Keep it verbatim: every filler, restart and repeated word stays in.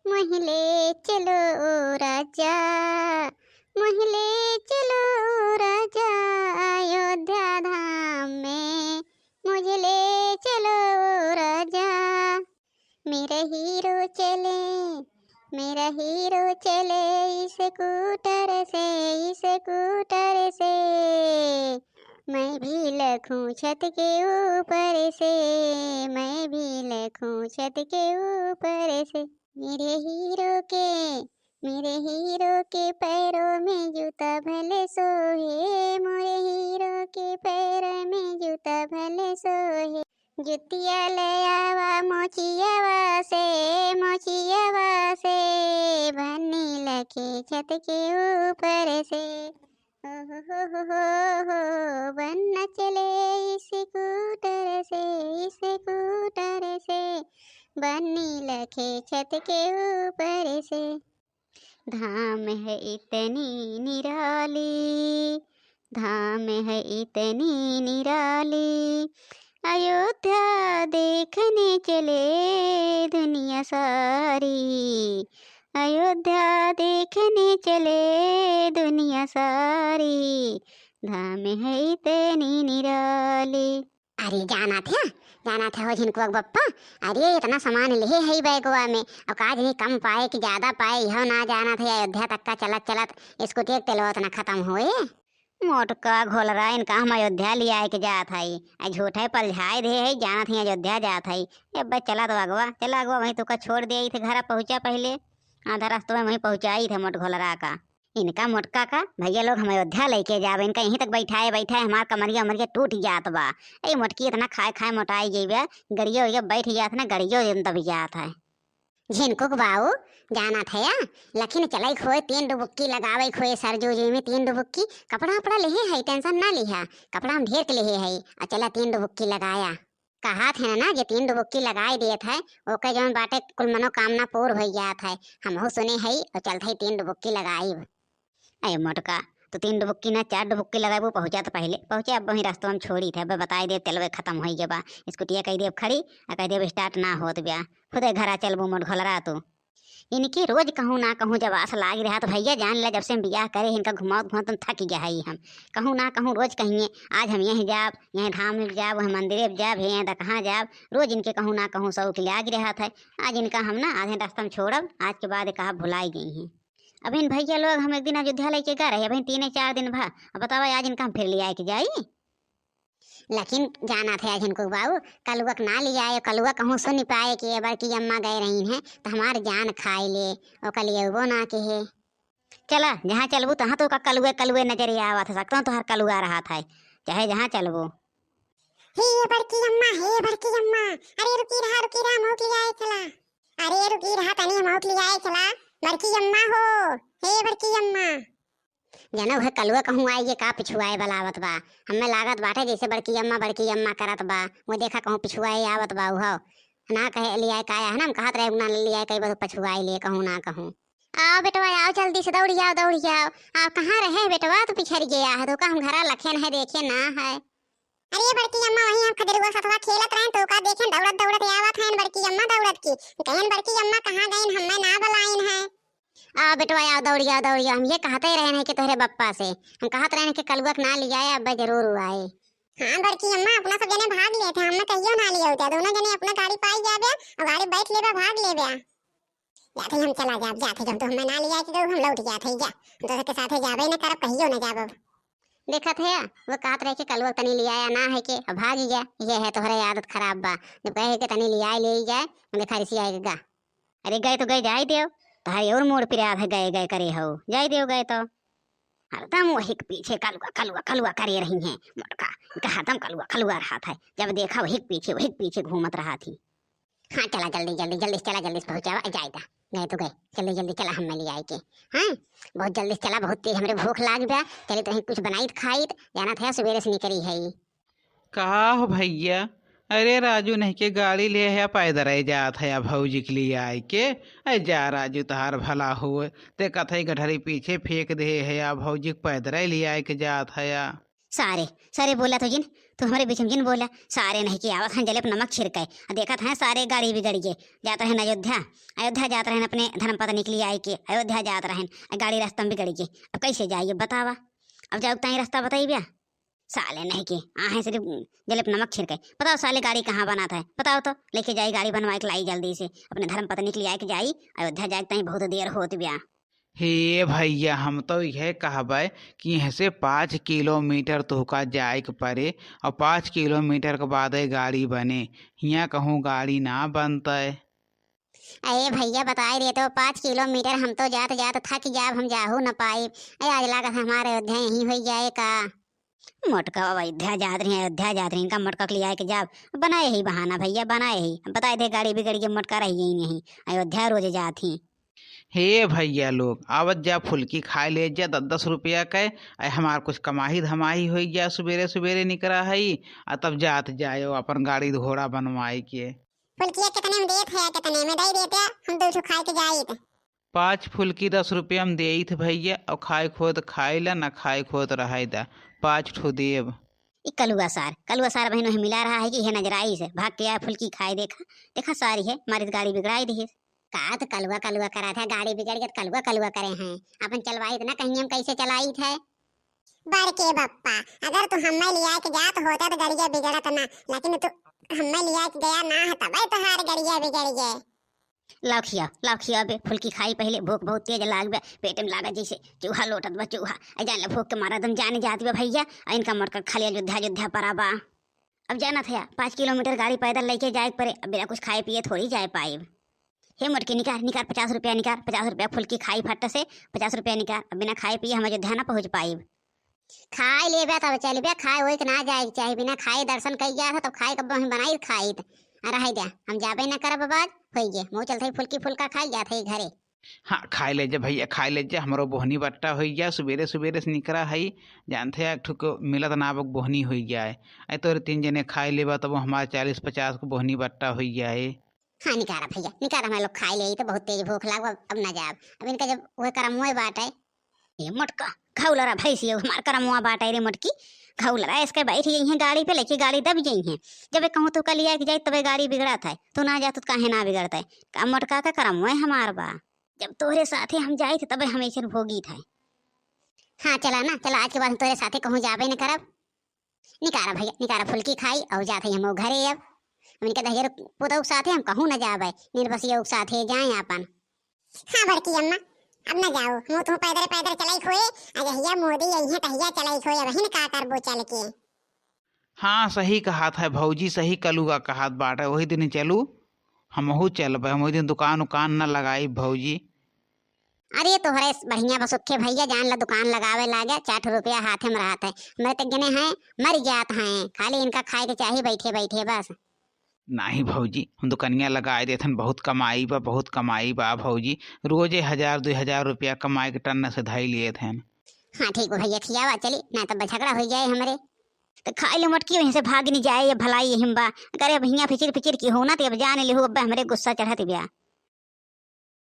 मोहि ले चलो ओ राजा, मोहि ले चलो ओ राजा, अयोध्या धाम में मुझे ले चलो ओ राजा। मेरा हीरो चले, मेरा हीरो चले स्कूटर से, स्कूटर से। मैं भी लखूं छत के ऊपर से, मैं भी लखूं छत के ऊपर से। मेरे हीरो के, मेरे हीरो के पैरों में जूता भले सोहे, मोरे हीरो के पैर में जूता भले सोहे। जुतिया ले आवा मोचियावा से, मोचियावा से, बन्नी लखे छत के ऊपर से। ओ हो हो हो हो हो, बन्ना चले स्कूटर से, स्कूटर से, बन्नी लखे छत के ऊपर से। धाम है इतनी निराली, धाम है इतनी निराली, अयोध्या देखने चले दुनिया सारी, अयोध्या देखने चले दुनिया सारी, धाम है इतनी निराली। अरे जानत है, जानत है हो झिनकुआ के बप्पा, अरे इतना सामान लेहे है बैगवा में, अब का जानी कम पाए कि ज्यादा पाए, यह ना जानत है। अयोध्या तक का चलत चलत स्कूटी के तेलवा उतना खत्म होए। मोटका घोलरा, इनका हम अयोध्या लियाए के जात हई, आ झूठे पलझाए दे है, जानत ही अयोध्या जात हई। ए बे चला तो अगवा, चला अगवा, वहीं तुका छोड़ दे थे, घरा पहुँचा पहले, आधा रास्ते में वहीं पहुँचाई थे मोट घोलरा का। इनका मोटका का भैया लोग हम अयोध्या लेके जाबे, इनका यहीं तक बैठाए बैठाए हमार कमरिया उमरिया टूट जात बा। ए मोटकी इतना खाए खाए मोटाई जइबे, गड़ियो उड़ियो बैठ जात ना, गड़ियो एकदम दब जात है। झिनकुक बाऊ, जानत है या, लखिन चलाई खोए तीन डुबुक्की लगावे खोए सरजू जी में तीन डुबुक्की, कपड़ा उपड़ा लेहे है, tension ना लिहा, कपड़ा हम ढेर के लेहे है, और चला तीन डुबुक्की लगाया। कहत है ना जे तीन डुबुक्की लगाई देत है, ओके जौन बाटे कुल मनोकामना पूर होइ जात है। हमहू सुने हई और चलत हई तीन डुबुक्की लगाइब। अरे मोटका, तू तीन डुबुक्की ना चार डुबुक्की लगाइबू, पहुँचा तो पहले पहुँचे, अब वहीं रास्ता हम छोड़ी थे, अब बताई देब तेलवे खत्म होइ गया बा, स्कूटिया कह देब खड़ी, आ कह देब start ना होत बा, खुदे घरा चलबू मोट घोलरा तू। इनके रोज कहूँ ना कहूँ जब आस लाग रहा तो भैया जान ला, जब से हम बियाह करे इनका घुमावत घुमावत हम थक गया है हम। कहूँ ना कहूँ रोज कहिए, आज हम यहीं जाब, यहीं धाम में जाब, वहीं मंदिर में जाब, हे यहीं कहाँ जाब, रोज इनके कहूँ ना कहूँ शौक लाग रहा था। आज इनका हम ना आधे रास्ता में छोड़ब, आज के बाद कहा भुलाई गई हैं। अब इन भैया लोग हम एक दिन अयोध्या लेके गए रहे, अभी तीन चार दिन भा, अब बतावा आज इनका हम फिर लियाए के जाई। लेकिन जानत है झिनकुक बाऊ, कलुआ के ना लियाए, कलुआ कहूँ सुन पाए कि ये बड़की अम्मा गए रही हैं, तो हमार जान खाए ले, ओका लिए वो ना के है। चला, जहाँ चलबू तहाँ तो का कलुए कलुए नजर आवत है, सकता हूँ तोहर कलुआ रहत है, चाहे जहाँ चलबू। हे बड़की अम्मा, हे बड़की अम्मा, अरे रुकी रहा, रुकी रहा, मौक लियाए चला। अरे रुकी रहा, तनी मौक लियाए चला, बड़की अम्मा हो, हे बड़की अम्मा। जाना वह कलुआ कहूँ आई ये का पिछुआए बलावत बा, हमें लागत बाटे जैसे बड़की अम्मा, बड़की अम्मा करत बा, वो देखा कहूँ पिछुआए आवत बा उहो। ना कहे लियाए का है ना, हम कहत रहे ना लियाए कई बार पछुआए ले कहूँ ना कहूँ। आओ बेटवा, आओ जल्दी से, दौड़ी आओ, दौड़ी आओ। आओ, कहाँ रहे बेटवा, तू पिछड़ गया है, तो का हम घरा लखे न है, देखे ना है। अरे बड़की अम्मा, वही हम खदेरुआ सथवा खेलत रहेन, तो का देखेन दौड़त दौड़त आवत हैं बड़की अम्मा दौड़त की। कहेन बड़की अम्मा कहाँ गईन, हमें ना बलाइन है। आओ बेटवा, आओ, दौड़ी आओ, दौड़ी आओ, हम ये कहते रहे नहीं कि तोहरे बप्पा से, हम कहत रहे कि कलुआ के ना लियाए, अब जरूर आए। हाँ बड़की अम्मा, अपना सब जने भाग लिए थे, हमें कहियो ना लिया होता, दोनों जने अपना गाड़ी पाई जाबे और गाड़ी बैठ लेबे, भाग लेबे। जाते ही हम चला जाब, जाते जब तो हमें ना लिया कि हम लौट जाते ही जा, हम तो सबके साथे जाबे ही ना करब, कहियो ना जाब अब। देखत है, वो कहत रहे कि कलुआ तनी लियाया ना है के, अब भाग गया, ये है तोहरे आदत खराब बा, जब कहे कि तनी लियाए ले ही जाए, देखा रिसी आएगा। अरे गए तो गए, जाए देव, तोहरे और मूड पिरात है, गए गए करे हो, जाए देव गए तो। हरदम वही के पीछे कलुआ, कलुआ, कलुआ करे रही हैं मोटका, इनका हरदम कलुआ, कलुआ रहत है, जब देखा वही के पीछे, वही के पीछे घूमत रहत ही। हाँ, चला जल्दी, जल्दी, जल्दी से चला, जल्दी से पहुँचावा, जाए दा, गए तो गए, जल्दी, जल्दी चला, हम ले आए के। हाँ, बहुत जल्दी से चला, बहुत तेज हमरे भूख लाग बा, चली तो कुछ बनाई खाई, जाना था सुबेरे से निकली है। का हो भैया, अरे राजू नहीं के गाड़ी ले है, पैदल ही जात है भौजी के लिए आए के। अरे जा राजू, तहार भला हो, ते कथई गठरी पीछे फेंक दे है, भौजी के पैदल ही ले आए के जात है। सारे, सारे बोला तो जिन, तू हमरे बीच में जिन बोला। सारे नहीं के आवत हैं जलेब नमक छिड़के। आ देखत हैं सारे गाड़ी बिगड़ गए। जात रहन अयोध्या, अयोध्या जात रहन अपने धर्म पत्नी के लिए आए के, अयोध्या जात रहन, आ गाड़ी रास्ता में बिगड़ गए। अब कैसे जाइए बतावा? अब जाओ ताई रास्ता बताइबे। साले नहीं के, आहे सिर्फ जलेब नमक छिड़के। बताओ साले गाड़ी कहाँ बनात है? बताओ तो, लेके जाई गाड़ी बनवाए के लाई जल्दी से। अपने धर्म पत्नी के लिए आए के जाई, अयोध्या जाए के ताई बहुत देर होत ब्या। हे भैया, हम तो यह कहबै कि यहाँ से पाँच किलोमीटर तोहका जाए के पड़े और पाँच किलोमीटर के बाद गाड़ी बने। हियाँ कहूँ गाड़ी ना बनतै। अरे भैया, बताए देते हो, पाँच किलोमीटर हम तो जात जात थक जाब, हम जाहू न पाइब। अरे आज लागत है हमारे अयोध्या यहीं होई जाए का। मोटका अयोध्या जात रही, अयोध्या जात रही, इनका मोटका के लियाए के जाब। बनाए ही बहाना भैया, बनाए ही। बताए दे गाड़ी बिगड़ गई, मोटका रही यहीं नहीं, अयोध्या रोज जात ही। हे भैया लोग, आवत जा फुल्की खाए ले जा दस दस रुपया के, अरे हमार कुछ कमाही धमाही होई जा, सुबेरे सुबेरे निकरा हई, आ तब जात जायो अपन गाड़ी घोड़ा बनवाए के। फुल्किया कितने में देत है? कितने में दे देते? हम दो ठो खाए के जाइत। पाँच फुल्की दस रुपया में देइत भैया, और खाए खोत खाए ला, ना खाए खोत रहाई दा, पाँच ठो देब। ई कलुआ सार, कलुआ सार बहिन वही मिला रहा है कि हे नजराई से भाग के आया फुल्की खाए। देखा, देखा सारी है, मारित गाड़ी बिगड़ाई दी। का तो कलुआ कलुआ करा था, गाड़ी बिगड़ गई तो कलुआ कलुआ करे हैं। अपन चलवाई इतना कहीं हम कैसे चलाई थे? बड़के बप्पा, अगर तू हम्मे लिया के जात होता तो गड़िया बिगड़त ना, लेकिन तू हम्मे लिया के गया ना है, तबे तोहार गड़िया बिगड़ गए। लाओ खिया, लाओ खिया बे, फुल्की खाई पहले, भूख बहुत तेज लाग बे, पेट में लागा जैसे चूहा लोटत बा चूहा। ए जान ले भूख के मारा दम जाने जात बे भैया, आ इनका मोटका खाली अयोध्या अयोध्या परा बा। अब जाना था, पाँच किलोमीटर गाड़ी पैदल लेके जाए के पड़े, अब बिना कुछ खाए पिए थोड़ी जाए पाइब। हे मोटकी, निकार, निकार, पचास रुपया निकार, पचास रुपया फुल्की खाई फट से, पचास रुपया निकार, अब बिना खाए पिए हम अयोध्या ना पहुँच पाइब। खाए लेबे तब चलबे, खाए होई के ना जाए के चाही, बिना खाए दर्शन कई गया था, तब खाए कब हम बनाई खाइत। आ रहे द्या, हम जाबे ना करब, अब आज होई गे, मऊ चलत है फुल्की फुल्का खाई जात है घरे। हाँ, खाए ले जा भैया, खाए ले जा, हमरो बोहनी बट्टा होई जा, सुबेरे सुबेरे से निकरा है, जानते हैं, एक ठो को मिलत ना, अब बोहनी होई जाए। ऐ तोरे तीन जने खाए लेबा, तब हमार चालीस पचास को बोहनी बट्टा होई जाए। हाँ, निकारा भैया, निकारा, हमारे लोग खाए ले, तो बहुत तेज भूख लागो, अब, अब ना जाब। अब इनका जब वह करम हुए बाटे। ए मोटका, घौलरा भैंसी, हमार करमुआ बाटे रे मोटकी। घौलरा इसके बैठ गई हैं गाड़ी पे, लेके गाड़ी दब गई हैं। जब कहूँ तो कल आके जाए, तबे गाड़ी बिगड़त है, तू ना जा तो काहे ना बिगड़त है? का मोटका का करमुआ हमार बा। जब तोहरे साथे हम जाइत, तबे हम ऐसे भोगीत है। हाँ, चला ना, चला, आज के बाद हम तोहरे साथे कहूँ जाबे न करब। निकारा भैया, निकारा फुल्की खाई और जात है हम घरे अब। उनके दहियर पुतोह के साथे हम कहूँ न जाबे, निर्बसिया के साथे जाए आपन। हाँ बड़की अम्मा, अब न जाओ, हम तो पैदल पैदल चलाई खोए, आ जहिया मोदी अइहें तहिया चलाई खोए, अब हिन का करबो चल के। हाँ, सही कहत है भौजी, सही कलुआ कहत बाटे, वही दिन चलू, हमहू चलबे, हम वही दिन दुकान उकान न लगाई भौजी। अरे तोहरे बढ़िया बसुखे भैया जान ला दुकान लगावे लागे, चार ठो रुपया हाथे में रहत है। हमरे तक जने हैं, मर जात हैं, खाली इनका खाए के चाही बैठे बैठे बस। नाही भौजी, हम दुकनिया लगाए देथन, बहुत कमाई बा, बहुत कमाई बा भौजी, रोजे हजार दुई हजार रुपया कमाए के टन्न से धई लिए थन। हाँ ठीक बा भैया, खियावा चली, ना तब झगड़ा हो जाए हमरे। तो खाई ले मोटकी, वहीं से भाग नहीं जाए, ये भलाई यही में बा। अगर अब हियाँ फिचिर फिचिर की हो ना, तो अब जान ले हो, अब हमरे गुस्सा चढ़त ब्या।